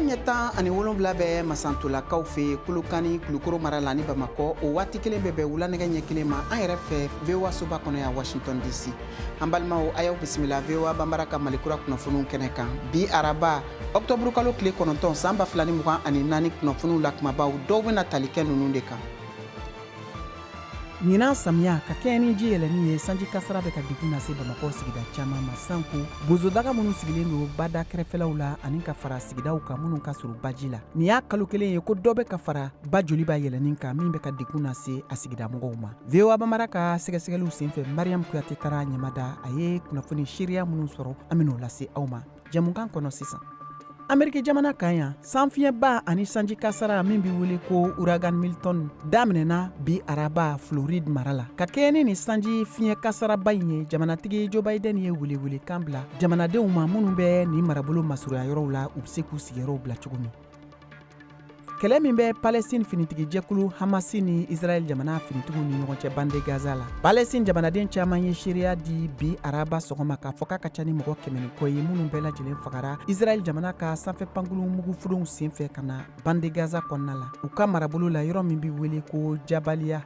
Nɛgɛ ɲɛ 17 bɛ Masantolakaw fɛ Kolokani, Kulukoro mara la ni Bamakɔ. O waati kelen bɛ bɛn wula nɛgɛ ɲɛ 1 ma an yɛrɛ fɛ VOA soba kɔnɔ yan, Washington DC. An balimaw, a y'aw bisimila VOA Banbara ka Malikura kunnafoniw kɛnɛ kan bi araba, ɔkutɔburu kalo tile 9, san 2024. Kunnafoniw la kumabaw dɔw bɛna tali kɛ ninnu de kan. Ɲinan samiya, ka kɛɲɛ ni ji yɛlɛni ye, sanji kasara bɛ ka degun lase Bamakɔ sigida caman ma, sanko bozodaga minnu sigilen don bada kɛrɛfɛlaw la ani ka fara sigidaw kan minnu ka surun baji la. Nin y'a kalo kelen ye ko dɔ bɛ ka fara ba Joliba yɛlɛni kan, min bɛ ka degun lase a sigidamɔgɔw ma. VOA Bambara ka sɛgɛsɛgɛliw senfɛ, Mariam Kuyate taara ɲamada. A ye kunnafoni seereya minnu sɔrɔ, an bɛn'o lase aw ma jɛmukan kɔnɔ sisan. Ameriki jamana kan yan, sanfiɲɛba ani sanji kasara min bɛ wele ko ouragan Milton daminɛna bi araba Floride mara la. Ka kɛɲɛ ni nin sanji fiɲɛ kasaraba in ye, jamanatigi Joe Biden ye welewelekan bila jamanadenw ma minnu bɛ nin marabolo masurunya yɔrɔw la, u bɛ se k'u sigiyɔrɔw bila cogo min. Kɛlɛ min bɛ Palestine finitigijɛkulu Hamasi ni Israɛl jamana finitigiw ni ɲɔgɔn cɛ bande Gaza la, Palestine jamanaden caman ye seereya di bi araba sɔgɔma k'a fɔ k'a ka ca ni mɔgɔ 100 ni kɔ ye minnu bɛɛ lajɛlen fagara Israɛl jamana ka sanfɛ pankurun mugufilenw senfɛ ka na bande Gaza kɔnɔna la, u ka marabolo la, yɔrɔ min bɛ wele ko Jabaliya.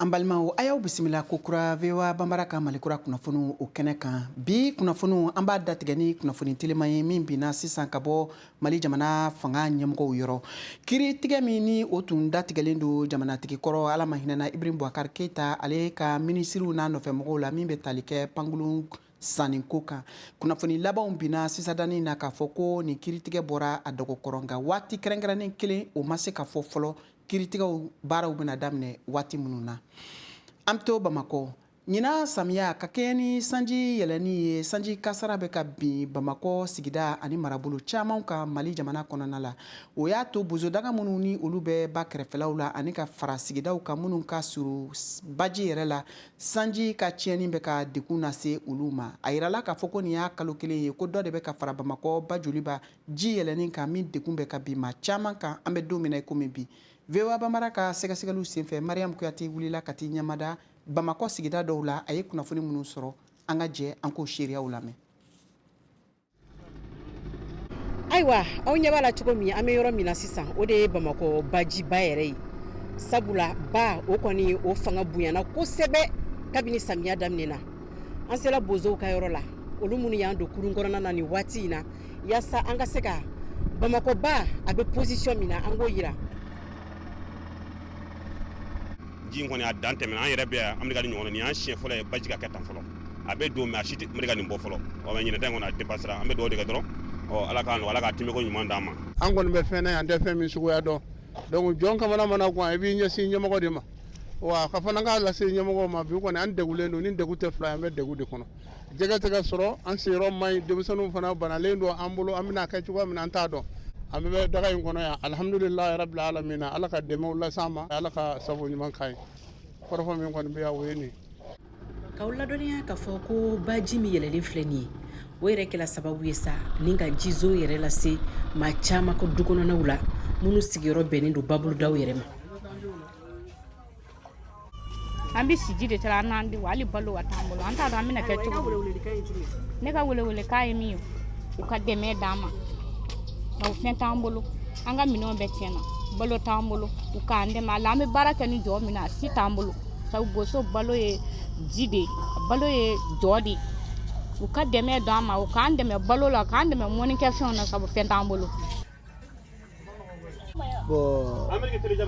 An balimaw, a y'aw bisimila kokura VOA Banbara ka Malikura kunnafoniw o kɛnɛ kan. Bi kunnafoniw, an b'a datigɛ ni kunnafoni teliman ye min binna sisan ka bɔ Mali jamana fanga ɲɛmɔgɔw yɔrɔ. Kiiritigɛ min ni o tun datigɛlen don jamanatigi kɔrɔ, Ala ma hinɛna Ibrahim Boubacar Keita, ale ka minisiriw n'a nɔfɛmɔgɔw la, min bɛ tali kɛ pankurun sanni ko kan, kunnafoni labanw binna sisandanin na k'a fɔ ko nin kiiritigɛ bɔra a dɔgɔkɔrɔ, nka waati kɛrɛnkɛrɛnnen kelen o ma se ka fɔ fɔlɔ, kiiritigɛw baaraw bɛna daminɛ waati minnu na. An bɛ to Bamakɔ. Ɲinan samiya, ka kɛɲɛ ni sanji yɛlɛnni ye, sanji kasara bɛ ka bin Bamakɔ sigida ani marabolo caman kan Mali jamana kɔnɔna la. O y'a to bozodaga minnu ni olu bɛ ba kɛrɛfɛlaw la ani ka fara sigidaw kan minnu ka surun baji yɛrɛ la, sanji ka tiɲɛni bɛ ka degun lase olu ma. A yirala k'a fɔ ko nin y'a kalo kelen ye ko dɔ de bɛ ka fara Bamakɔ ba Joliba ji yɛlɛnni kan, min degun bɛ ka bin maa caman kan an bɛ don min na i komi bi. VOA Banbara ka sɛgɛsɛgɛliw senfɛ, Mariam Kuyate wulila ka t'i ɲɛmada Bamakɔ sigida dɔw la. A ye kunnafoni minnu sɔrɔ, an ka jɛ an k'o seereyaw lamɛn. Ayiwa, aw ɲɛ b'a la cogo min, an bɛ yɔrɔ min na sisan, o de ye Bamakɔ bajiba yɛrɛ ye, sabula ba o kɔni o fanga bonyana kosɛbɛ kabini samiya daminɛna. An sera bozow ka yɔrɔ la, olu minnu y'an don kurun kɔnɔna na nin waati in na, yaasa an ka se ka Bamakɔ ba a bɛ position min na, an k'o yira. Ji in kɔni a dan tɛmɛna. An yɛrɛ bɛ yan Amerika ni ɲɔgɔn na, nin y'an siɲɛ fɔlɔ ye baji ka kɛ tan fɔlɔ. A bɛ don, mais a si tɛ Amerika nin bɔ fɔlɔ. Ɔ, mais ɲinan ta in kɔni a dépassera. An bɛ dugawu de kɛ dɔrɔn, ɔ, Ala k'a nɔgɔya, Ala k'a timɛko ɲuman d'an ma. An kɔni bɛ fɛn na yan, an tɛ fɛn min suguya dɔn. Donc jɔn kamana mana gan, i b'i ɲɛsin ɲɛmɔgɔ de ma wa ka fana k'a lase ɲɛmɔgɔw ma. Bi kɔni an degulen don, ni degun tɛ fila ye, an bɛ degun de kɔnɔ. Jɛgɛ tɛ ka sɔrɔ, an sigiyɔrɔ man ɲi, denmisɛnninw fana banalen don an bolo. An bɛna kɛ cogoya min na, an t'a dɔn. An bɛ daga in kɔnɔ yan, alihamudulilayi rabili alamina. Ala ka dɛmɛw las'an ma, Ala ka sago ɲuman k'an ye. Kɔrɔfɔ min kɔni bɛ yan, o ye nin. K'aw ladɔnniya k'a fɔ ko baji min yɛlɛlen filɛ nin ye, o yɛrɛ kɛla sababu ye sa ni ka jizo yɛrɛ lase maa caman ka du kɔnɔnaw la, minnu sigiyɔrɔ bɛnnen don babolodaw yɛrɛ ma. An bɛ siji de taara an n'an denw, hali balo a t'an bolo. An t'a dɔn an bɛna kɛ cogo min. Ne ka welewelekan ye min ye, u ka dɛmɛ d'an ma, o fɛn t'an bolo. An ka minɛnw bɛɛ tiɲɛna, balo t'an bolo, u k'an dɛmɛ a la. An bɛ baara kɛ ni jɔ min na, a si t'an bolo, sabu boso balo ye ji de ye, balo ye jɔ de ye. U ka dɛmɛ d'an ma, u k'an dɛmɛ balo la, k'an dɛmɛ mɔnikɛfɛnw na, sabu fɛn t'an bolo. Bon,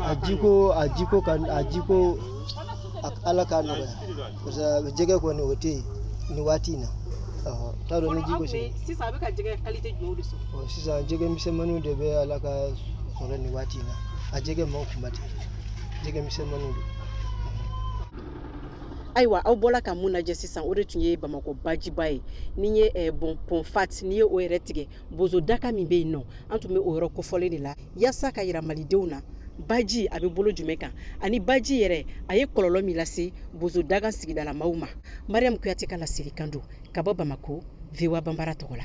a jiko ka a jiko, Ala k'a nɔgɔya, parce que jɛgɛ kɔni o tɛ yen nin waati in na. Ɔhɔ, t'a dɔn ni jiko sera. Sisan a bɛ ka jɛgɛ qualité jumɛnw de sɔrɔ? Sisan jɛgɛ misɛnmaninw de bɛ Ala ka sɔrɔ nin waati in na. A jɛgɛ man kunba ten, jɛgɛ misɛnmaninw don. Ayiwa, aw bɔla ka mun lajɛ sisan, o de tun ye Bamakɔ bajiba ye. Ni ye bon pont Fat, n'i ye o yɛrɛ tigɛ, bozo daka min bɛ yen nɔ, an tun bɛ o yɔrɔ kofɔlen de la, yaasa ka yira malidenw na baji a bɛ bolo jumɛn kan ani baji yɛrɛ a ye kɔlɔlɔ min lase bozo daga sigidalamaw ma. Mariam Kuyate ka laselikan don ka bɔ Bamako, VOA Banbara tɔgɔ la.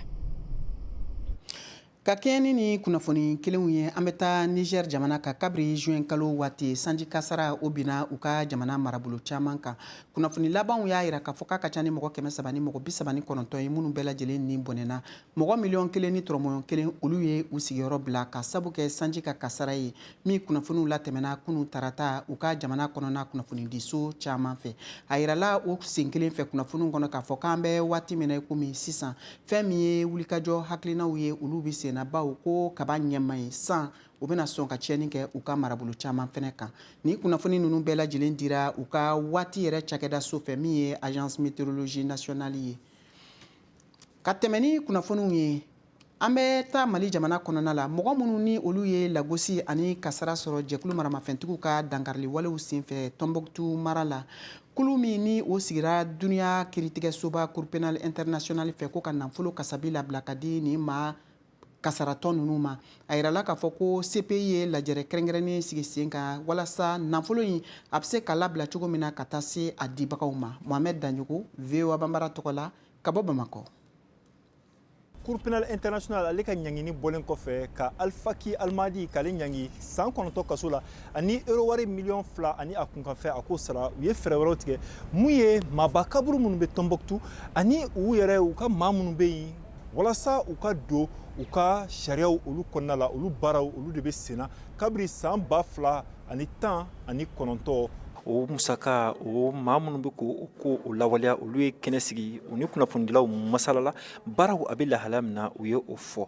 Ka kɛɲɛ ni nin kunnafoni kelenw ye, an bɛ taa Niger jamana kan. Kabiri juin kalo waati, sanji kasara o binna u ka jamana marabolo caman kan. Kunnafoni labanw y'a yira k'a fɔ k'a ka ca ni mɔgɔ 339 ye minnu bɛɛ lajɛlen ni bɔnɛna. Mɔgɔ 1.1 miliyɔn, olu ye u sigiyɔrɔ bila ka sabu kɛ sanji ka kasara ye, min kunnafoniw latɛmɛna kunu tarata u ka jamana kɔnɔna kunnafonidiso caman fɛ. A yirala o sen kelen fɛ kunnafoniw kɔnɔ k'a fɔ k'an bɛ waati min na i komi sisan, fɛn min ye wulikajɔ hakilinaw ye, olu bɛ sen na, bawo ko kaba ɲɛma ye san u bɛna sɔn ka tiɲɛni kɛ u ka marabolo caman fɛnɛ kan. Ni kunnafoni ninnu bɛɛ lajɛlen dira u ka waati yɛrɛ cakɛdaso fɛ, min ye Agence météorologie nationale ye. Ka tɛmɛ ni kunnafoniw ye, an bɛ taa Mali jamana kɔnɔna la. Mɔgɔ minnu ni olu ye lagosi ani kasara sɔrɔ jɛkulu maramafɛntigiw ka dankarili walew senfɛ Tɔnbɔkutu mara la, kulu min ni o sigira duniya kiritigɛsoba Cour pénale internationale fɛ ko ka nafolo kasabi labila ka di nin maa kasaratɔ ninnu ma, a yirala k'a fɔ ko CPI ye lajɛrɛ kɛrɛnkɛrɛnnen sigi sen kan walasa nafolo in a bɛ se ka labila cogo min na ka taa se a dibagaw ma. Mohamed Daɲogo, VOA Banbara tɔgɔ la, ka bɔ Bamakɔ. Cour pénale internationale, ale ka ɲangini bɔlen kɔfɛ ka Alfaki Almadi k'ale ɲangi san 9 kaso la ani euro wari 2 miliyɔn ani a kunkanfɛn, a k'o sara, u ye fɛɛrɛ wɛrɛw tigɛ mun ye maaba kaburu minnu bɛ Tɔnbɔkutu ani u yɛrɛ u ka maa minnu bɛ yen, walasa u ka don u ka sariyaw olu kɔnɔna la. Olu baaraw olu de bɛ senna kabiri san 2019. O musaka o maa minnu bɛ ko ko o lawaleya, olu ye kɛnɛ sigi, u ni kunnafonidilaw masalala baaraw a bɛ lahala min na, u ye o fɔ.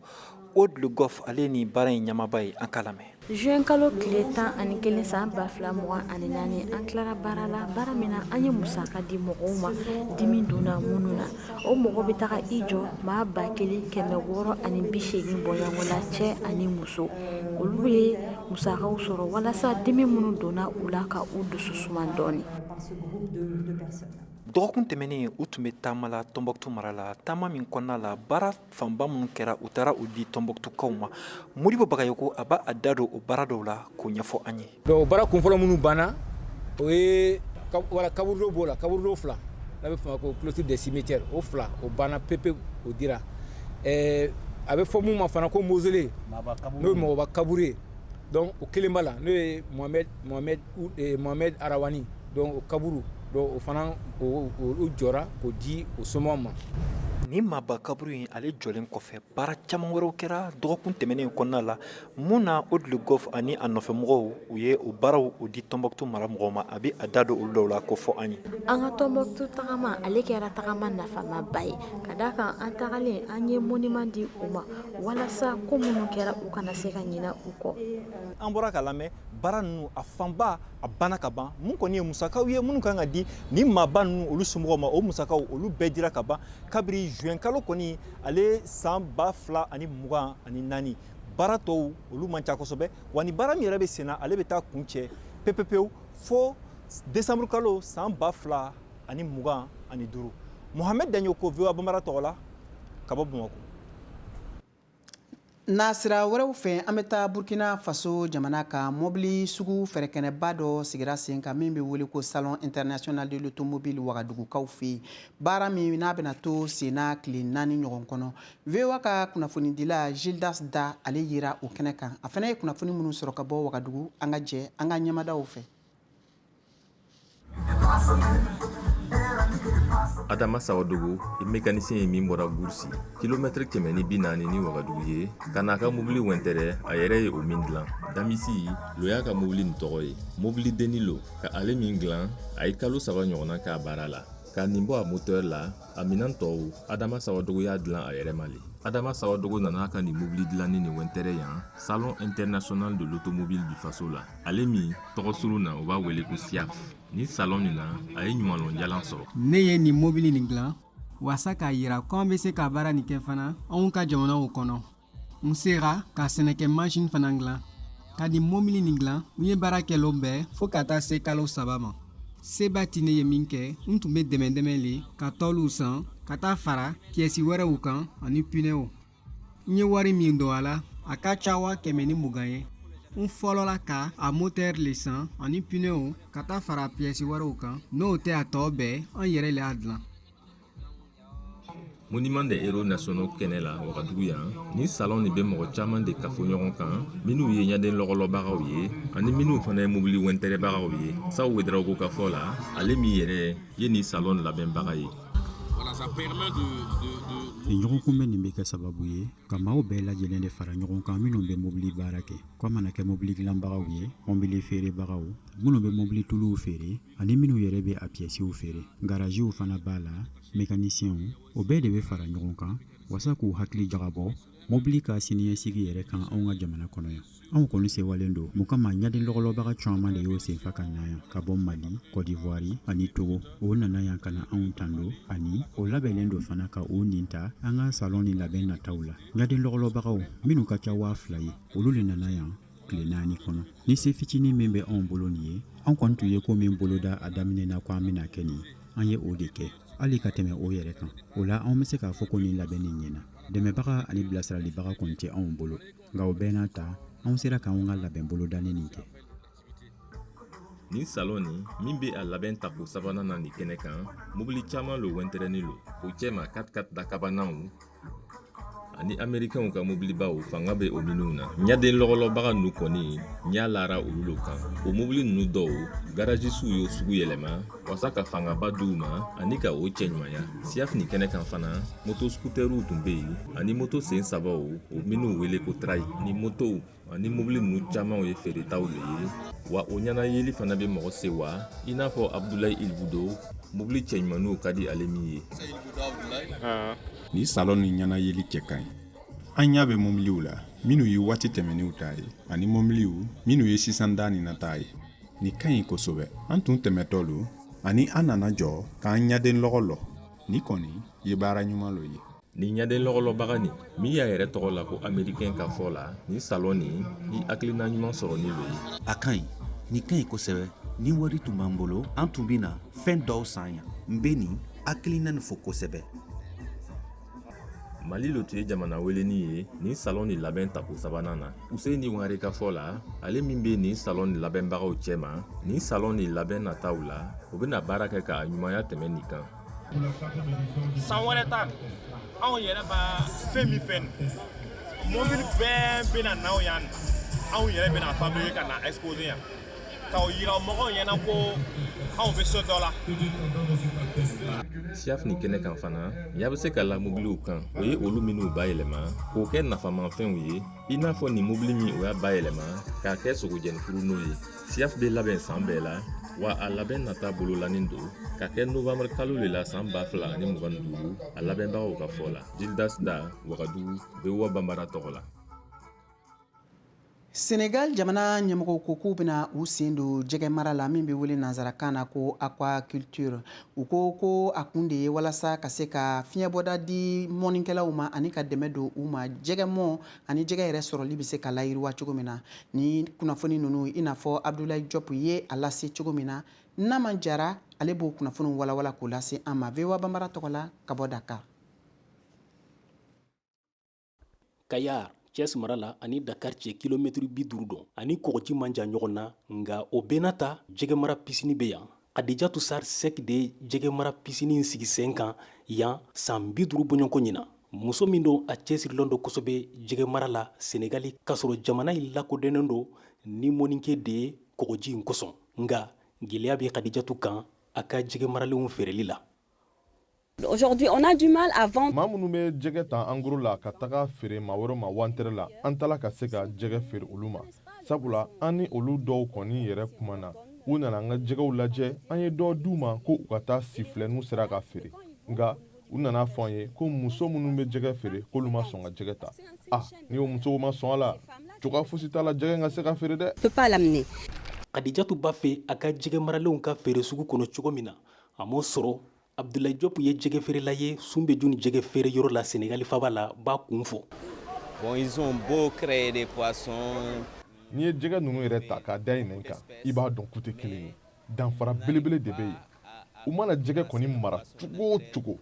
Aude Le Goff, ale ni baara in ɲɛmaaba ye, an k'a lamɛn. Juin kalo tile 11 san 2024, an tilara baara la, baara min na an ye musaka di mɔgɔw ma dimi donna minnu na. O mɔgɔ bɛ taga i jɔ maa 1680 bɔɲɔgɔnko la, cɛ ani muso. Olu ye musakaw sɔrɔ walasa dimi minnu donna u la, ka u dusu suma dɔɔnin. Dɔgɔkun tɛmɛnen, u tun bɛ taama la Tɔnbɔkutu mara la, taama min kɔnɔna la, baara fanba minnu kɛra, u taara u di Tɔnbɔkutukaw ma. Modibo Bagayoko, a b'a a da don o baara dɔw la k'o ɲɛfɔ an ye. Donc baara kunfɔlɔ minnu banna, o ye wala kaburudo b'o la, kaburudo fila n'a bɛ fɔ o ma ko clôture des cimetières, o fila o banna pepewu, o dira. A bɛ fɔ mun ma fana ko mausolée, n'o ye mɔgɔba kaburu ye, donc o kelen b'a la, n'o ye Mohamed Mohamed Mohamed Arawani, donc o kaburu, donc o fana o jɔra k'o di o somɔgɔw ma. Ni maaba kaburu in, ale jɔlen kɔfɛ, baara caman wɛrɛw kɛra dɔgɔkun tɛmɛnen kɔnɔna la mun na Aude Le Goff ani a nɔfɛmɔgɔw, u ye o baaraw o di Tɔnbɔkutu mara mɔgɔw ma. A bɛ a da don olu dɔw la k'o fɔ an ye. An ka Tɔnbɔkutu tagama, ale kɛra tagama nafamaba ye, ka d'a kan an tagalen, an ye monument di u ma walasa ko minnu kɛra, u kana se ka ɲinɛ u kɔ. An bɔra ka lamɛn, baara ninnu a fanba a banna ka ban. Mun kɔni ye musakaw ye minnu kan ka di ni maaba ninnu olu somɔgɔw ma, o musakaw olu bɛɛ dira ka ban kabiri juin kalo kɔni ale san 2024. Baara tɔw olu man ca kosɛbɛ, wa ni baara min yɛrɛ bɛ senna, ale bɛ taa kun cɛ pepepewu fo décembre kalo san 2025. Mohamed Daɲoko, VOA Bambara tɔgɔ la, ka bɔ Bamakɔ. Nasira wɛrɛw fɛ, an bɛ taa Burkina Faso jamana kan. Mɔbili sugu fɛrɛkɛnɛba dɔ sigira sen kan min bɛ wele ko Salon international de l'automobile Wagadugukaw fɛ yen, baara min n'a bɛna to senna tile 4 ɲɔgɔn kɔnɔ. VOA ka kunnafonidila Gildas Da, ale yera o kɛnɛ kan. A fana ye kunnafoni minnu sɔrɔ ka bɔ Wagadugu, an ka jɛ an ka ɲɛmadaw fɛ. Adama Sawadogo ye mécanicien ye min bɔra Gurusi, kilomɛtiri 140 ni Wagadugu ye, ka n'a ka mobili wɛntɛrɛ a yɛrɛ ye o min dilan. Damisi lo y'a ka mobili nin tɔgɔ ye. Mobili denni lo ka ale min dilan, a ye kalo 3 ɲɔgɔnna k'a baara la. Ka nin bɔ a moteur la, a minan tɔw, Adama Sawadogo y'a dilan a yɛrɛ ma le. Adama Sawadogo nana ka nin mobili dilanni nin wɛntɛrɛ yan Salon international de l'automobile du Faso la, ale min tɔgɔ surun na u b'a wele ko SIAF. Ni salon nin na, a ye ɲumanlɔnjalan sɔrɔ. Ne ye nin mobili nin dilan wasa k'a yira ko an bɛ se ka baara nin kɛ fana anw ka jamanaw kɔnɔ. N sera ka sɛnɛkɛ mansin fana dilan. Ka nin mobili nin dilan, n ye baara kɛ lon bɛɛ fo ka taa se kalo 3 ma. Seba ti ne ye min kɛ, n tun bɛ dɛmɛ dɛmɛ le ka tɔluw san ka taa fara pièces wɛrɛw kan ani pneuw. N ye wari min don a la, a ka ca 120,000 ye. N fɔlɔla ka a moteur le san ani pneuw ka taa fara pièces wɛrɛw kan, n'o tɛ a tɔ bɛɛ an yɛrɛ le y'a dilan. Monument des héros nationaux kɛnɛ la Wagadugu yan. Ni salon nin bɛ mɔgɔ caman de kafo ɲɔgɔn kan, minnu ye ɲaden lɔgɔlɔbagaw ye ani minnu fana ye mobili wɛntɛrɛbagaw ye. Saw Ouédraogo ka fɔ la, ale min yɛrɛ ye nin salon labɛnbaga ye. Nin ɲɔgɔnkunbɛn nin bɛ kɛ sababu ye ka maaw bɛɛ lajɛlen de fara ɲɔgɔn kan minnu bɛ mobili baara kɛ, k'a mana kɛ mobili dilanbagaw ye, mobili feerebagaw, minnu bɛ mobili tuluw feere ani minnu yɛrɛ bɛ a piyɛsiw feere. Garaziw fana b'a la, mekanisiyɛnw, o bɛɛ de bɛ fara ɲɔgɔn kan wasa k'u hakili jagabɔ mobili ka siniɲɛsigi yɛrɛ kan anw ka jamana kɔnɔ yan. Anw kɔni sewalen don mun kama, ɲaden lɔgɔlɔbaga caman de y'o senfa ka na yan ka bɔ Mali, Kɔdivuwari ani Togo. O nana yan ka na anw tando ani o labɛnnen don fana ka o nin ta an ka salon ni labɛn nataw la. Ɲaden lɔgɔlɔbagaw minnu ka ca 2000 ye, olu de nana yan tile 4 kɔnɔ. Ni se fitinin min bɛ anw bolo nin ye, an kɔni tun ye ko min boloda a daminɛ na ko an bɛna kɛ nin, an ye o de kɛ, hali ka tɛmɛ o yɛrɛ kan. O la anw bɛ se k'a fɔ ko nin labɛn nin ɲɛna. Dɛmɛbaga ani bilasiralibaga kɔni tɛ anw bolo, nka o bɛɛ n'a ta, anw sera k'anw ka labɛn bolodanen nin kɛ. Nin salon nin min bɛ a labɛn tako sabanan na nin kɛnɛ kan, mobili caman lo wɛntɛrɛni lo, o cɛma 4x4 dakabanaw ani amerikɛnw ka mobilibaw fanga bɛ o minnu na. Ɲaden lɔgɔlɔbaga ninnu kɔni ɲa lara olu lo kan. O mobili ninnu dɔw garajisiw y'o sugu yɛlɛma wasa ka fangaba d'u ma ani ka o cɛɲumanya. SIAF nin kɛnɛ kan fana, moto skuteriw tun bɛ yen ani moto sen sabaw, o minnu wele ko trayi. Ni motow ani mobili ninnu camanw ye feeretaw le ye, wa o ɲɛnayeli fana bɛ mɔgɔ sewa, i n'a fɔ Abdulayi Ilbudo, mobili cɛɲumanninw ka di ale min ye. Ni salon ni ɲɛnayeli cɛ ka ɲi. An ɲa bɛ mobiliw la minnu ye waati tɛmɛnenw ta ye ani mobiliw minnu ye sisan da nin na ta ye. Nin ka ɲi kosɛbɛ. An tun tɛmɛtɔ lo ani an nana jɔ k'an ɲaden lɔgɔ lɔ. Nin kɔni ye baara ɲuman lo ye. Nin ɲaden lɔgɔlɔbaga nin min y'a yɛrɛ tɔgɔ la ko amerikɛn ka fɔ la, nin salon nin ni hakilina ɲuman sɔrɔ ni lo ye. A ka ɲi, nin ka ɲi kosɛbɛ. Ni wari tun b'an bolo, an tun bɛ na fɛn dɔw san yan. N bɛ nin hakilina nin fo kosɛbɛ. Mali lo tun ye jamana weleni ye nin salon ni labɛn tako sabanan na. Useni Ware ka fɔ la, ale min bɛ nin salon ni labɛnbagaw cɛma, nin salon ni labɛn nataw la, o bɛna baara kɛ k'a ɲumanya tɛmɛ nin kan. San wɛrɛ ta, anw yɛrɛ b'a fɛn min fɛ, mobili bɛɛ bɛna n'aw yan, anw yɛrɛ bɛna fabriquer ka na exposer yan k'aw yira mɔgɔw ɲɛna ko anw bɛ se dɔ la. SIAF nin kɛnɛ kan fana, ɲa bɛ se ka la mobiliw kan, o ye olu minnu bayɛlɛma k'o kɛ nafamafɛnw ye, i n'a fɔ nin mobili min o y'a bayɛlɛma k'a kɛ sogojɛni furuno ye. SIAF bɛ labɛn san bɛɛ la, wa a labɛn nata bololanin don ka kɛ novembre kalo le la san 2025, a labɛnbagaw ka fɔ la. Gildas Da, Wagadugu, VOA Banbara tɔgɔ la. Senegal jamana ɲɛmɔgɔw ko k'u bɛna u sen don jɛgɛ mara la min bɛ wele nanzarakan na ko aquaculture. U ko ko a kun de ye walasa ka se ka fiɲɛbɔda di mɔnnikɛlaw ma ani ka dɛmɛ don u ma, jɛgɛmɔ ani jɛgɛ yɛrɛ sɔrɔli bɛ se ka layiriwa cogo min na. Ni kunnafoni ninnu, i n'a fɔ Abdoulaye Diop ye a lase cogo min na, Nama Jara ale b'o kunnafoniw walawala k'o lase an ma VOA Banbara tɔgɔ la ka bɔ Dakar. Kayar, Thiès mara la, ani Dakar cɛ kilomɛtiri 50 don, ani kɔgɔji man jan ɲɔgɔn na. Nka o bɛɛ n'a ta, jɛgɛmara pisini bɛ yan. Adijatu Sar Sek de ye jɛgɛmara pisini sigi sen kan yan san 50 bɔɲɔgɔnko ɲina. Muso min don, a cɛsirilen don kosɛbɛ jɛgɛmara la Senegali, k'a sɔrɔ jamana in lakodɔnnen don ni mɔnikɛ de ye kɔgɔji in kosɔn. Nka gɛlɛya bɛ Kadijatu kan a ka jɛgɛ maralenw feereli la. Aujourd'hui, on a du mal à vendre. Maa minnu bɛ jɛgɛ ta en gros la ka taga feere maa wɛrɛw ma wantɛrɛ la, an tala ka se ka jɛgɛ feere olu ma, sabula an ni olu dɔw kɔni yɛrɛ kumana. U nana an ka jɛgɛw lajɛ, an ye dɔ d'u ma ko u ka taa sifilɛ n'u sera ka feere. Nka u nana fɔ an ye ko muso minnu bɛ jɛgɛ feere, k'olu ma sɔn ka jɛgɛ ta. Ah, ni o musow ma sɔn a la, cogoya fosi t'a la jɛgɛ in ka se ka feere dɛ. Peut pas l'amener. Kadijatu b'a fɛ a ka jɛgɛ maralenw ka feere sugu kɔnɔ cogo min na, a m'o sɔrɔ. Abdoulaye Diop ye jɛgɛ feerela ye Soumbédioune jɛgɛ feere yɔrɔ la Senegali faba la, b'a kun fɔ. Bon, ils ont beau créer des poissons. N'i ye jɛgɛ ninnu yɛrɛ ta k'a da i nɛn kan, i b'a dɔn k'u tɛ kelen ye. Danfara belebele de bɛ yen. U mana jɛgɛ kɔni mara cogo o cogo,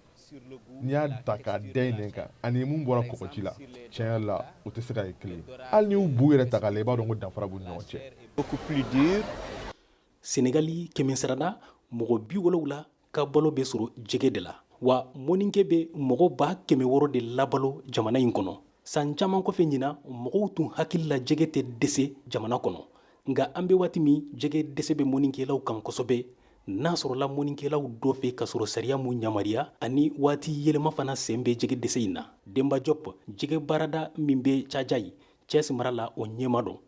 n'i y'a ta k'a da i nɛn kan ani mun bɔra kɔgɔji la, tiɲɛ yɛrɛ la, u tɛ se ka ye kelen ye. Hali n'i y'u bu yɛrɛ ta k'a lajɛ, i b'a dɔn ko danfara b'u ni ɲɔgɔn cɛ. Beaucoup plus dur. Senegali kɛmɛ sarada mɔgɔ 70 ka balo bɛ sɔrɔ jɛgɛ de la. Wa mɔnnikɛ bɛ mɔgɔ 600,000 de labalo jamana in kɔnɔ. San caman kɔfɛ ɲinan, mɔgɔw tun hakili la jɛgɛ tɛ dɛsɛ jamana kɔnɔ. Nka an bɛ waati min, jɛgɛ dɛsɛ bɛ mɔnnikɛlaw kan kosɛbɛ, n'a sɔrɔla mɔnnikɛlaw dɔ fɛ ka sɔrɔ sariya m'u yamaruya, ani waati yɛlɛma fana sen bɛ jɛgɛ dɛsɛ in na. Denba Jɔp, jɛgɛ baarada min bɛ Cajayi, Thiès mara la, o ɲɛmaa don.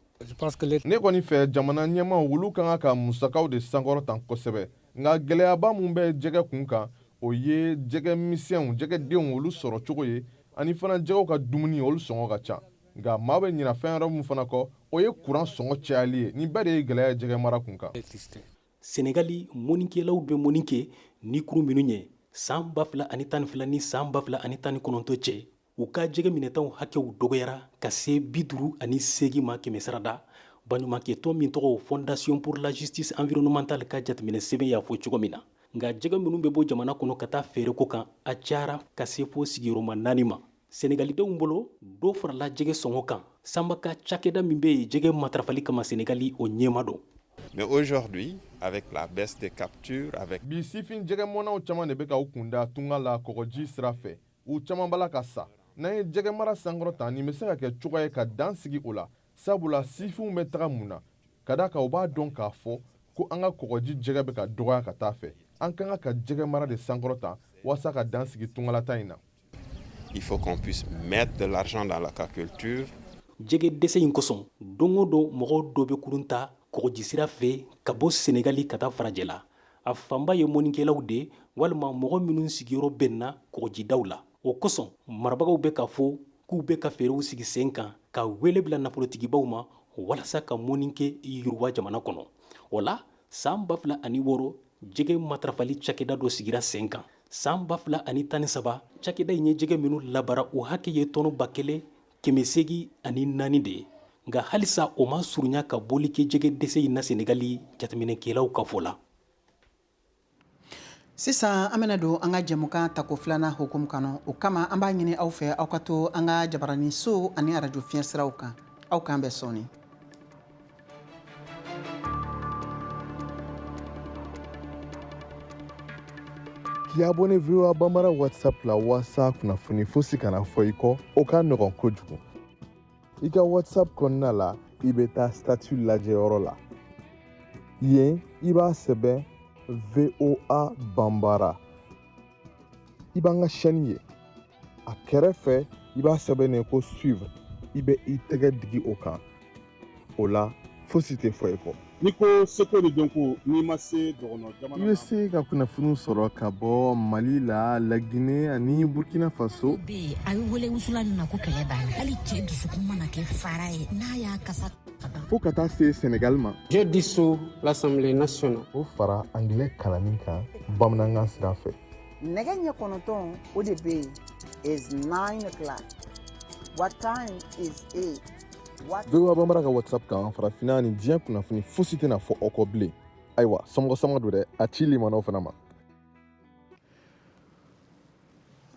Ne kɔni fɛ, jamana ɲɛmaaw, olu ka kan ka musakaw de sankɔrɔta kosɛbɛ. Nka gɛlɛyaba min bɛ jɛgɛ kun kan, o ye jɛgɛ misɛnw, jɛgɛdenw, olu sɔrɔ cogo ye, ani fana jɛgɛw ka dumuni, olu sɔngɔ ka ca. Nka maa bɛ ɲina fɛn wɛrɛ min fana kɔ, o ye kuran sɔngɔ cayali ye. Nin bɛɛ de ye gɛlɛya ye jɛgɛ mara kun kan. Senegali mɔnnikɛlaw bɛ mɔnni kɛ ni kurun minnu ye san 2012 ni san 2019 cɛ, u ka jɛgɛ minɛtaw hakɛw dɔgɔyara ka se 58 ma kɛmɛ sarada. Baɲumankɛtɔn min tɔgɔ Fondation pour la justice environnementale ka jateminɛ sɛbɛn y'a fɔ cogo min na. Nka jɛgɛ minnu bɛ bɔ jamana kɔnɔ ka taa feere kɔkan, a cayara ka se fo sigiyɔrɔma 4 ma. Senegalidenw bolo, dɔ farala jɛgɛ sɔngɔ kan. Sanba ka cakɛda min bɛ yen jɛgɛ matarafali kama Senegali, o ɲɛmaa don. Mais aujourd'hui, avec la baisse des captures, avec Bi sifin jɛgɛmɔnnaw caman de bɛ ka u kunda tunga la kɔgɔji sira fɛ. U caman b'a la ka sa. N'an ye jɛgɛmara sankɔrɔta, nin bɛ se ka kɛ cogoya ye ka dan sigi o la, sabula sifinw bɛ taga mun na? Ka d'a kan u b'a dɔn k'a fɔ ko an ka kɔgɔji jɛgɛ bɛ ka dɔgɔya ka taa fɛ. An ka kan ka jɛgɛmara de sankɔrɔta walasa ka dan sigi tungalata in na. Il faut qu'on puisse mettre de l'argent dans l'aquaculture. Jɛgɛ dɛsɛ in kosɔn, don o don mɔgɔw dɔ bɛ kurun ta kɔgɔji sira fɛ ka bɔ Senegali ka taa farajɛla. A fanba ye mɔnnikɛlaw de walima mɔgɔ minnu sigiyɔrɔ bɛnna kɔgɔjidaw la. O kosɔn marabagaw bɛ k'a fɔ k'u bɛ ka fɛɛrɛw sigi sen kan ka wele bila nafolotigibaw ma walasa ka mɔnni kɛ yiriwa jamana kɔnɔ. O la san 2006, jɛgɛ matarafali cakɛda dɔ sigira sen kan. San 2013, cakɛda in ye jɛgɛ minnu labara, o hakɛ ye tɔnɔ 1804 de ye. Nka halisa o ma surunya ka bɔli kɛ jɛgɛ dɛsɛ in na Senegali, jateminɛkɛlaw ka fɔ la. Sisan an bɛna don an ka jɛmukan tako filanan hukumu kɔnɔ. O kama an b'a ɲini aw fɛ, aw ka to an ka jabaranin so ani arajo fiɲɛ siraw kan. Aw k'an bɛn sɔɔni. K'i abonné VOA Bambara WhatsApp la walasa kunnafoni fosi kana fɔ i kɔ, o ka nɔgɔn kojugu. I ka WhatsApp kɔnɔna la, i bɛ taa statut lajɛyɔrɔ la. Yen, i b'a sɛbɛn VOA Bambara. I b'an ka chaîne ye. A kɛrɛfɛ, i b'a sɛbɛn ko suivre. I bɛ i tɛgɛ digi o kan. O la, fosi tɛ fɔ i kɔ. N'i ko seko ni dɔnko, n'i ma se dɔgɔnɔ jamana I bɛ se ka kunnafoniw sɔrɔ ka bɔ Mali la, Laginɛ ani Burkina Faso. Bɛ yen, a bɛ wele wusula min ma ko kɛlɛ banna. Hali cɛ dusukun mana kɛ fara ye, n'a y'a kasa fo ka taa se Senegal ma. Je dissous l'Assemblée nationale. O fara anglais kalanni kan bamanankan sira fɛ. Nɛgɛ ɲɛ 9, o de bɛ yen, is 9 o'clock. What time is it? What VOA Bambara ka WhatsApp kan, farafinna ni diɲɛ kunnafoni fosi tɛna fɔ aw kɔ bilen. Ayiwa, somɔgɔ sama don dɛ, a ci limanaw fana ma.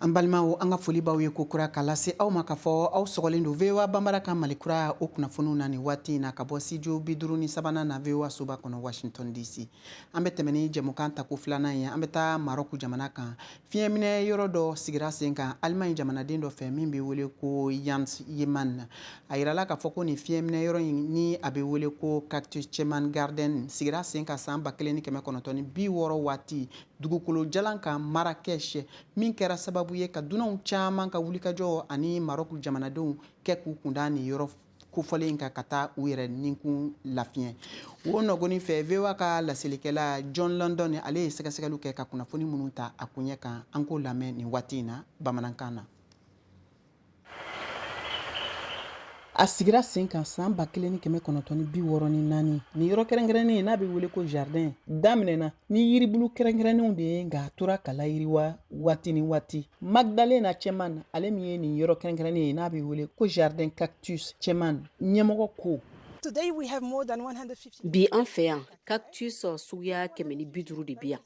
An balimaw, an ka foli b'aw ye ko kura k'a lase aw ma k'a fɔ aw sɔgɔlen don VOA Bambara ka Mali kura o kunnafoniw na nin waati in na, ka bɔ studio 53nan na, VOA soba kɔnɔ, Washington DC. An bɛ tɛmɛ ni jɛmukan tako filanan ye. An bɛ taa Marɔku jamana kan. Fiɲɛminɛ yɔrɔ dɔ sigira sen kan Alimaɲi jamanaden dɔ fɛ min bɛ wele ko Jens Yeman. A yirala k'a fɔ ko nin fiɲɛminɛ yɔrɔ in ni a bɛ wele ko Cactus Cheman Garden sigira sen kan san 1960 waati dugukolo jalan kan Marrakech, min kɛra sababu ye ka dunanw caman ka wulikajɔ ani Marɔku jamanadenw kɛ k'u kunda nin yɔrɔ kofɔlen kan ka taa u yɛrɛ ninkun lafiɲɛ. O nɔgɔni fɛ, VOA ka laselikɛla John London, ale ye sɛgɛsɛgɛliw kɛ ka kunnafoni minnu ta a koɲɛ kan, an k'o lamɛn nin waati in na bamanankan na. A sigira sen kan san 1964. Nin yɔrɔ kɛrɛnkɛrɛnnen n'a bɛ wele ko jardin daminɛna ni yiribulu kɛrɛnkɛrɛnnenw de ye, nka a tora ka layiriwa waati ni waati. Magdalena Cheman, ale min ye nin yɔrɔ kɛrɛnkɛrɛnnen ye n'a bɛ wele ko jardin Cactus Cheman ɲɛmɔgɔ, ko Bi an fɛ yan, cactus suguya 150 de bɛ yan.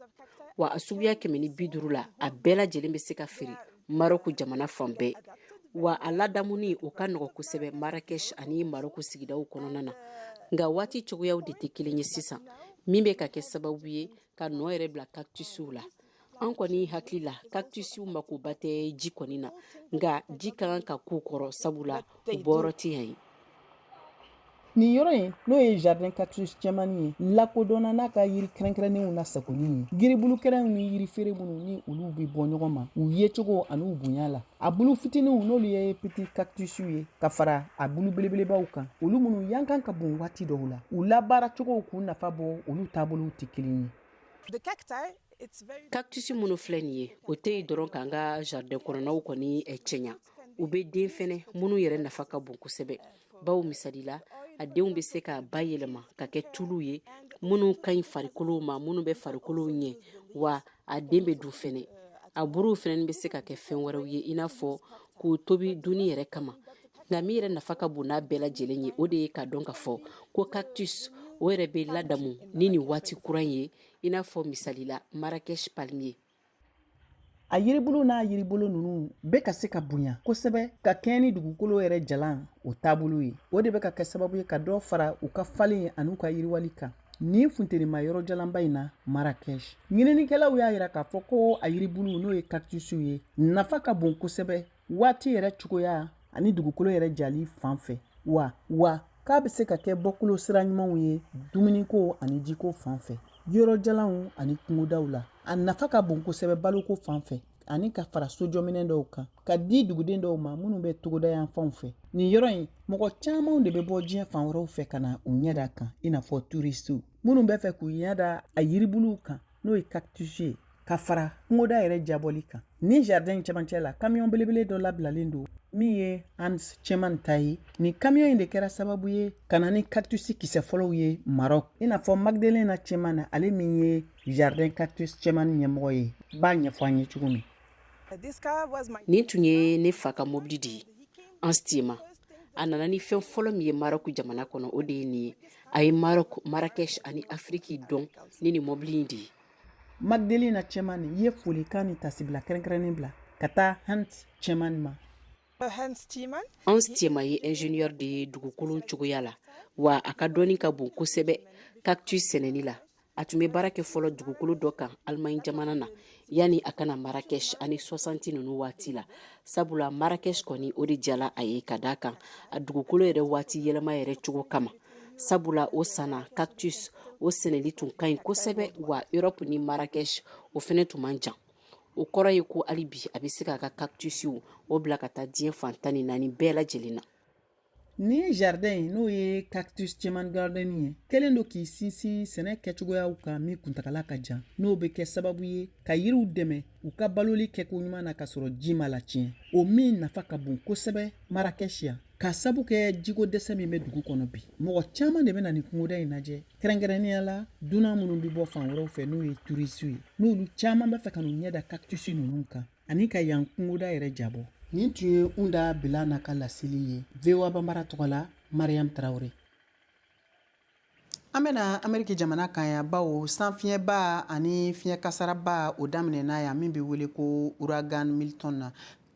Wa a suguya 150 la, a bɛɛ lajɛlen bɛ se ka feere Marɔku jamana fan bɛɛ. Wa a ladamuni, o ka nɔgɔ kosɛbɛ Marrakech ani Marɔku sigidaw kɔnɔna na. Nka waati cogoyaw de tɛ kelen ye sisan, min bɛ ka kɛ sababu ye ka nɔ yɛrɛ bila cactusiw la. An kɔni hakili la, cactusiw makoba tɛ ji kɔni na, nka ji ka kan ka k'u kɔrɔ, sabula u bɔyɔrɔ tɛ yan ye. Nin yɔrɔ in, n'o ye Jardin Cactus Cɛmani ye, lakodɔnna n'a ka yiri kɛrɛnkɛrɛnnenw lasagoli ye, yiribulu kɛrɛnw ni yiri feere minnu ni olu bɛ bɔ ɲɔgɔn ma u yecogo ani u bonya la. A bulu fitininw, n'olu ye petit cactus ye, ka fara a bulu belebelebaw kan, olu minnu yankan ka bon waati dɔw la, u labaara cogow k'u nafa bɔ, olu taabolow tɛ kelen ye. Cactus minnu filɛ nin ye, o tɛ yen dɔrɔn k'an ka jardin kɔnɔnaw kɔni cɛɲa. U bɛ den fɛnɛ minnu yɛrɛ nafa ka bon kosɛbɛ, bawo misali la, a denw bɛ se ka bayɛlɛma ka kɛ tulu ye minnu ka ɲi farikolo ma, minnu bɛ farikolo ɲɛ. Wa a den bɛ dun fɛnɛ. A buruw fɛnɛ bɛ se ka kɛ fɛn wɛrɛw ye, i n'a fɔ k'u tobi dunni yɛrɛ kama. Nka min yɛrɛ nafa ka bon n'a bɛɛ lajɛlen ye, o de ye k'a dɔn k'a fɔ ko cactus o yɛrɛ bɛ ladamu ni nin waati kura ye, i n'a fɔ misali la Marrakech palmier. A yiribulu n'a yiribolo ninnu bɛ ka se ka bonya kosɛbɛ ka kɛɲɛ ni dugukolo yɛrɛ jalan o taabolo ye. O de bɛ ka kɛ sababu ye ka dɔ fara u ka falen ani u ka yiriwali kan nin funtenima yɔrɔ jalanba in na Marrakech. Ɲininikɛlaw y'a yira k'a fɔ ko a yiribulu, n'o ye cactusiw ye, nafa ka bon kosɛbɛ waati yɛrɛ cogoya ani dugukolo yɛrɛ jali fan fɛ, wa k'a bɛ se ka kɛ bɔkolo sira ɲumanw ye dumuniko ani jiko fan fɛ yɔrɔ jalanw ani kungodaw la. A nafa ka bon kosɛbɛ baloko fan fɛ ani ka fara sojɔminɛn dɔw kan ka di duguden dɔw ma minnu bɛ togoda yanfanw fɛ. Nin yɔrɔ in, mɔgɔ camanw de bɛ bɔ diɲɛ fan wɛrɛw fɛ ka na u ɲɛ da kan, i n'a fɔ turisiw minnu bɛ fɛ k'u ɲɛ da a yiribuluw kan, n'o ye cactus ye, ka fara kungoda yɛrɛ jabɔli kan. Nin jardin in cɛmancɛ la, kamiyɔn belebele dɔ labilalen don min ye Hans Tiemann ta ye. Nin kamiyɔn in de kɛra sababu ye ka na ni cactus kisɛ fɔlɔw ye Maroc, i n'a fɔ Magdalena Tiemann, ale min ye Jardin Cactus Tiemann ɲɛmɔgɔ ye, b'a ɲɛfɔ an ye cogo min. Nin tun ye ne fa ka mobili de ye, Hans Tiemann. A nana ni fɛn fɔlɔ min ye Maroc jamana kɔnɔ, o de ye nin ye. A ye Maroc, Marrakech ani Afiriki dɔn ni nin mobili in de ye. Magdalena Tiemann ye folikan ni tasibila kɛrɛnkɛrɛnnen bila ka taa Hans Tiemann ma. Hans Tiemann ye ingénieur de ye dugukolo cogoya la, wa a ka dɔnni ka bon kosɛbɛ cactus sɛnɛni la. A tun bɛ baara kɛ fɔlɔ dugukolo dɔ kan Allemagne jamana na yanni a ka na Marrakech ani 60 ninnu waati la, sabula Marrakech kɔni, o de jala a ye ka d'a kan a dugukolo yɛrɛ waati yɛlɛma yɛrɛ cogo kama, sabula o sanna cactus o sɛnɛli tun ka ɲi kosɛbɛ, wa Europe ni Marrakech o fɛnɛ tun man jan. O kɔrɔ ye ko hali bi a bɛ se k'a ka cactusiw o bila ka taa diɲɛ fan 14 bɛɛ lajɛlen na. Nin jardin in, n'o ye Cactus Tiemann Garden ye, kɛlen don k'i sinsin sɛnɛ kɛcogoyaw kan min kuntagala ka jan, n'o bɛ kɛ sababu ye ka yiriw dɛmɛ u ka baloli kɛko ɲuman na ka sɔrɔ ji ma latiɲɛ, o min nafa ka bon kosɛbɛ Marrakech yan, ka sabu kɛ jiko dɛsɛ min bɛ dugu kɔnɔ bi. Mɔgɔ caman de bɛ na nin kungoda in lajɛ, kɛrɛnkɛrɛnnenya la dunan minnu bɛ bɔ fan wɛrɛw fɛ, n'o ye turisiw ye, n'olu caman bɛ fɛ ka n'u ɲɛ da cactus ninnu kan ani ka yan kungoda yɛrɛ jabɔ. Nin tun ye Unda Bilana ka laseli ye VOA Banbara tɔgɔ la, Mariam Tarawele. An bɛna Ameriki jamana kan yan, bawo sanfiɲɛba ani fiɲɛ kasaraba o daminɛna yan min bɛ wele ko ouragan Milton na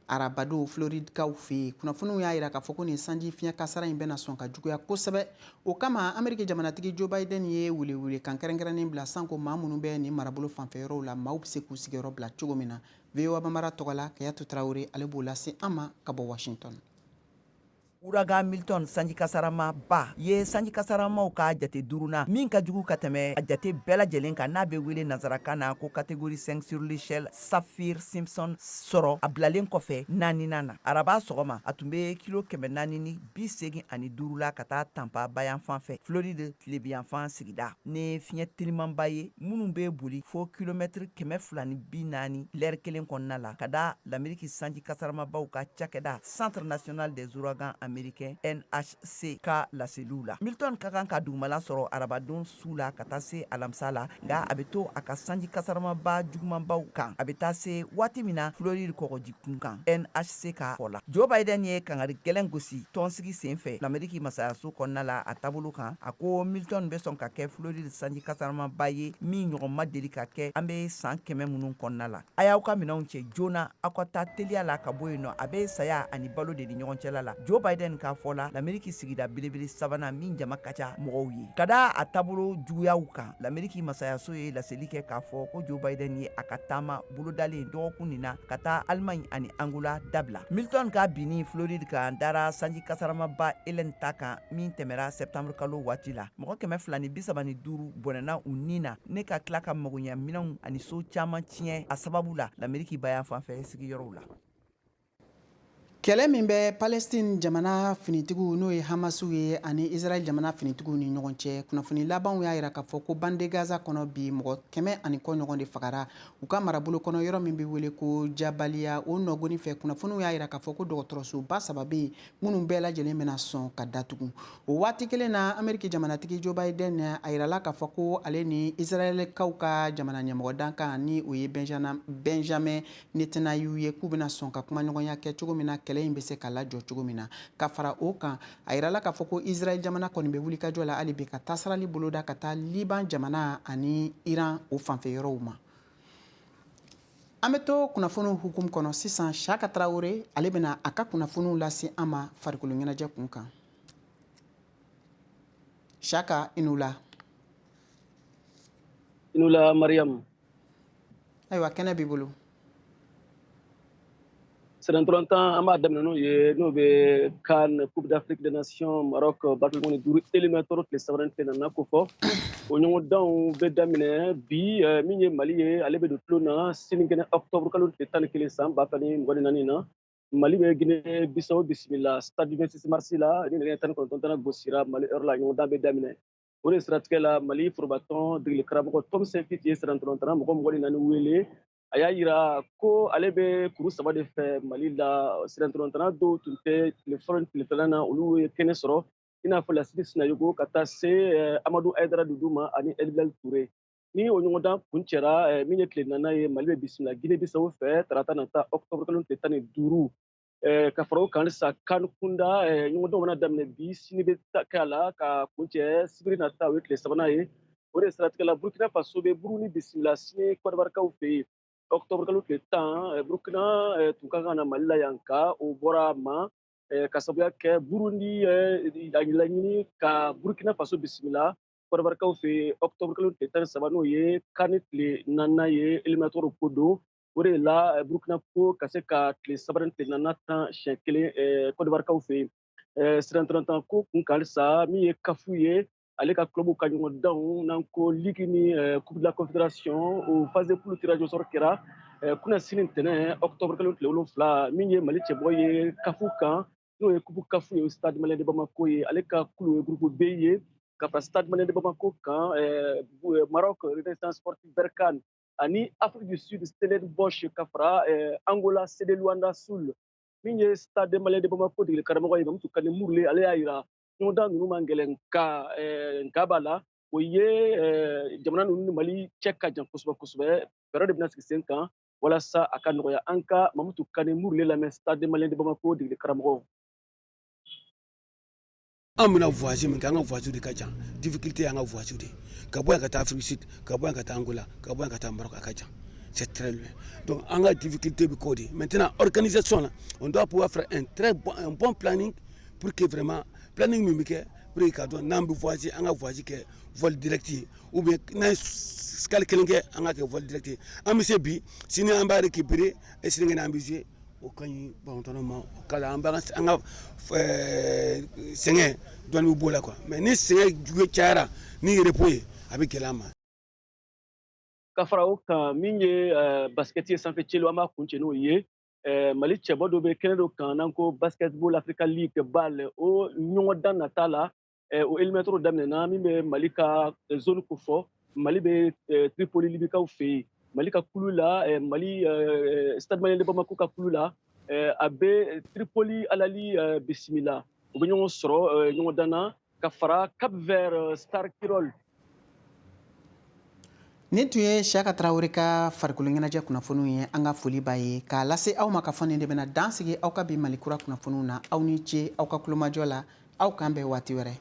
arabado Floridekaw fɛ yen. Kunnafoniw y'a jira k'a fɔ ko nin sanji fiɲɛ kasara in bɛna sɔn ka juguya kosɛbɛ. O kama, Ameriki jamanatigi Joe Biden ye welewelekan kɛrɛnkɛrɛnnen bila sanko maa minnu bɛ nin marabolo fanfɛ yɔrɔw la, maaw bɛ se k'u sigiyɔrɔ bila cogo min na. VOA Banbara tɔgɔ la, Kayatu Tarawele, ale b'o lase an ma ka bɔ Washington. Ouragan Milton, sanji kasarama ba ye, sanji kasaramaw ka jate duruna min ka jugu ka tɛmɛ a jate bɛɛ lajɛlen kan, n'a bɛ wele nansarakan na ko catégorie 5 sur l'échelle Saffir Simpson sɔrɔ, a bilalen kɔfɛ naaninan na araba sɔgɔma. A tun bɛ kilo 485 la ka taa Tampa bayan fan fɛ, Floride tilebiyanfan sigida, ni fiɲɛ telimanba ye minnu bɛ boli fo kilomɛtiri 240 lɛri kelen kɔnɔna la, ka da Lameriki sanji kasaramabaw ka cakɛda Centre national des ouragans américain NHC ka laseliw la. Milton ka kan ka dugumala sɔrɔ arabadon su la ka taa se alamisa la, nka a bɛ to a ka sanji kasaramaba jugumanbaw kan a bɛ taa se waati min na Floride kɔgɔji kun kan, NHC ka fɔ la. Joe Biden ye kangari gɛlɛn gosi tɔnsigi sen fɛ Lameriki masayaso kɔnɔna la a taabolo kan. A ko Milton bɛ sɔn ka kɛ Floride sanji kasaramaba ye min ɲɔgɔn ma deli ka kɛ an bɛ san 100 minnu kɔnɔna la. A y'aw ka minɛnw cɛ joona, aw ka taa teliya la ka bɔ yen nɔ. A bɛ saya ani balo de ni ɲɔgɔn cɛla la. Joe Biden Biden ka fɔ la, Lameriki sigida belebele sabanan min jama ka ca mɔgɔw ye, ka da a taabolo juguyaw kan. Lameriki masayaso ye laseli kɛ k'a fɔ ko Joe Biden ye a ka taama bolodalen dɔgɔkun nin na ka taa Allemagne ani Angola dabila. Milton ka binni Floride kan dara sanji kasaramaba Helene ta kan min tɛmɛra septembre kalo waati la. Mɔgɔ 235 bɔnɛna u ni na ne ka tila ka magoɲa minɛnw ani so caman tiɲɛ a sababu la Lameriki bayan fanfɛ sigiyɔrɔw la. Kɛlɛ min bɛ Palestine jamana finitigiw, n'o ye Hamasiw ye, ani Israël jamana finitigiw ni ɲɔgɔn cɛ, kunnafoni labanw y'a jira k'a fɔ ko bande Gaza kɔnɔ bi, mɔgɔ 100 ni kɔ ɲɔgɔn de fagara u ka marabolo kɔnɔ, yɔrɔ min bɛ wele ko Jabaliya. O nɔgɔni fɛ, kunnafoniw y'a jira k'a fɔ ko dɔgɔtɔrɔsoba saba bɛ yen minnu bɛɛ lajɛlen bɛna sɔn ka datugu. O waati kelen na, Ameriki jamanatigi Joe Biden, a yirala k'a fɔ ko ale ni Israɛlkaw ka jamana ɲɛmɔgɔ dankan, ni o ye Benjamin Netanyahu ye, k'u bɛna sɔn ka kumaɲɔgɔnya kɛ cogo min na, kɛlɛ in bɛ se ka lajɔ cogo min na. Ka fara o kan, a yirala k'a fɔ ko Israël jamana kɔni bɛ wulikajɔ la hali bi ka tasarali boloda ka taa Liban jamana ani Iran o fanfɛ yɔrɔw ma. An bɛ to kunnafoniw hukumu kɔnɔ sisan. Saka Tarawele, ale bɛna a ka kunnafoniw lase an ma farikolo ɲɛnajɛ kun kan. Saka, i ni wula. I ni wula, Mariam. Ayiwa, kɛnɛ b'i bolo. Sɛnɛntɔlɔntan, an b'a daminɛ n'o ye, n'o bɛ CAN, Coupe d'Afrique des Nations, Maroc 2025 éliminatoire tile sabanan tile nana ko fɔ. O ɲɔgɔndanw bɛ daminɛ bi. Min ye Mali ye, ale bɛ don tulon na sinikɛnɛ, octobre kalo tile 11 san 2024 na. Mali bɛ Guinée Bissau bisimila stade 26 mars la ni nɛgɛ 19 tana gosira Mali heure la, ɲɔgɔndan bɛ daminɛ. O de siratigɛ la, Mali forobatɔn degeli karamɔgɔ Tom Saintfiet ye sɛnɛntɔlɔntanna mɔgɔ 24 wele. A y'a yira ko ale bɛ kuru saba de fɛ Mali la. Sɛnɛntɔlɔntanna dɔw tun tɛ tile fɔlɔ ni tile filanan na, olu ye kɛnɛ sɔrɔ, i n'a fɔ Lasiri Sinayogo ka taa se Amadu Ayidara Dudu ma ani Elbilal Ture. Ni o ɲɔgɔndan kun cɛra, min ye tile naaninan ye, Mali bɛ bisimila Guinée Bissau fɛ tarata nata, octobre kalo tile 15. Ka fara o kan halisa, CAN kunda ɲɔgɔndanw mana daminɛ bi, sini bɛ kɛ a la ka kuncɛ sibiri nata, o ye tile sabanan ye. O de siratigɛ la, Burkina Faso bɛ Burundi bisimila sini Kɔdiwarikaw fɛ yen, octobre kalo tile 10. Burkina tun ka kan ka na Mali la yan, nka o bɔra a ma ka sababuya kɛ Burundi a laɲini ka Burkina Faso bisimila Kɔdiwarikaw fɛ yen octobre kalo tile 13, n'o ye CAN tile naaninan ye, éliminatoire ko don. O de la Burkina ko ka se ka tile sabanan tile naaninan tan siɲɛ kelen Kɔdiwarikaw fɛ yen. Sirantɔlɔntan ko kun kan halisa, min ye CAF ye, ale ka club ka ɲɔgɔndanw, n'an ko ligue ni coupe de la confédération, o phase de poule tirage au sort kɛra kunasini ntɛnɛn, octobre kalo tile 7. Min ye Mali cɛbɔ ye CAF kan, n'o ye coupe CAF ye, Stade Malien de Bamako ye. Ale ka kulu ye groupe B ye. Ka fara Stade Malien de Bamako kan, Maroc Renaissance Sportive Berkane ani Afrique du Sud Stellenbosch, ka fara Angola CD Luanda Sul. Min ye Stade Malien de Bamako degeli karamɔgɔ ye, Mamutu Kane Murule, ale y'a yira ɲɔgɔndan ninnu man gɛlɛn, nka b'a la, o ye jamana ninnu ni Mali cɛ ka jan kosɛbɛ kosɛbɛ. Fɛɛrɛ de bɛna sigi sen kan walasa a ka nɔgɔya. An ka Mamutu Kane Murule lamɛn, Stade Malien de Bamako degeli karamɔgɔ. An bɛna voyage min kɛ, an ka voyage de ka jan. Difficulté y'an ka voyage de, ka bɔ yan ka taa Afrique Sud, ka bɔ yan ka taa Angola, ka bɔ yan ka taa Maroc, a ka jan, c'est très loin. Donc an ka difficulté bɛ k'o de. Maintenant, organisation la, on doit pouvoir faire un très bon, un bon planning pour que vraiment planning min bɛ kɛ pour que k'a dɔn n'an bɛ voyage, an ka voyage kɛ vol direct ye, ou bien n'an ye escale kelen kɛ, an ka kɛ vol direct ye. An bɛ se bi, sini an b'a récupérer et sinikɛnɛ an bɛ jouer. O ka ɲi balontannaw ma, o ka an b'an ka an ka sɛgɛn dɔɔni bɛ b'o la quoi. Mais ni sɛgɛn jugu cayara ni repos ye, a bɛ gɛlɛya an ma. Ka fara o kan, min ye basket ye sanfɛ celu, an b'a kuncɛ n'o ye. Mali cɛbɔ dɔ bɛ kɛnɛ dɔ kan n'an ko Basketball Africa League, BAL, o ɲɔgɔndan nata la, o éliminatoire daminɛna. Min bɛ Mali ka zone ko fɔ, Mali bɛ Tripoli Libikaw fɛ yen. Mali ka kulu la, Mali Stade Malien de Bamako ka kulu la, a bɛ Tripoli Al Ahly bisimila. U bɛ ɲɔgɔn sɔrɔ ɲɔgɔndan na ka fara Cap Vert Star Kirol. Nin tun ye Siyaka Tarawele ka farikolo ɲɛnajɛ kunnafoniw ye. An ka foli b'a ye k'a lase aw ma ka fɔ nin de bɛna dan sigi aw ka bi Mali Kura kunnafoniw na. Aw ni ce aw ka kulomajɔ la. Aw k'an bɛn waati wɛrɛ.